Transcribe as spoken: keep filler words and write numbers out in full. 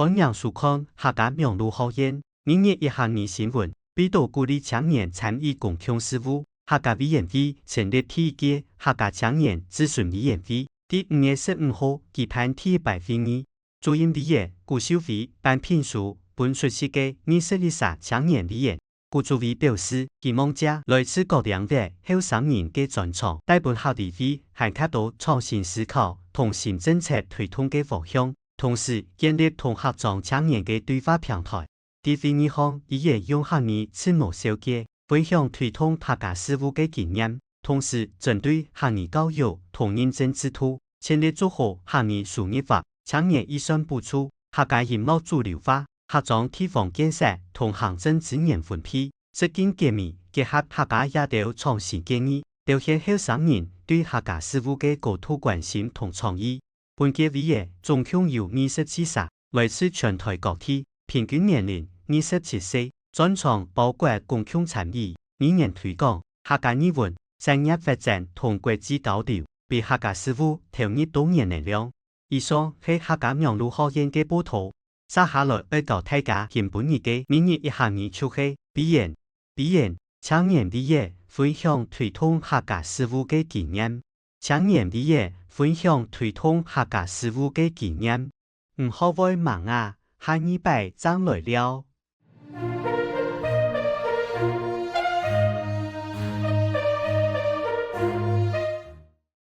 歡迎收看客家網路學院每日一客語新聞。為著鼓勵青年參與公共事務，客家委員會成立第一屆客家青年諮詢委員會，在五月十五號舉辦第一擺會議。主任委員古秀妃頒聘書分出席个二十一儕青年委員。古主委表示，希望藉來自各領域後生人个專長，帶分客委會還較多創新思考同新政策推動个方向，同時建立同客庄青年个對話平台。在會議項，委員用客語自我紹介，分享推動客家事務个經驗，同時針對客語教育同認證制度、 全力做好客語輸入法、青年預算補助、客家音樂主流化、客庄地方建設同行政資源分配、實踐解密，結合客家這兜創新建議，表現後生人對客家事務个高度關心同創意。本屆委員總共有二十四儕，來自全臺各地，平均年齡二十七歲，專長包括公共參與、語言推廣、客家語文、產業發展同國際交流，為客家事務投入多元能量。 以上係客家網路學院个報導。接下來愛教大家今晡日个每日一客語就係：委員，委員，青年委員分享推動客家事務个經驗。青年委員分享推動客家事務个經驗。毋好會盲啊，下二擺正來尞。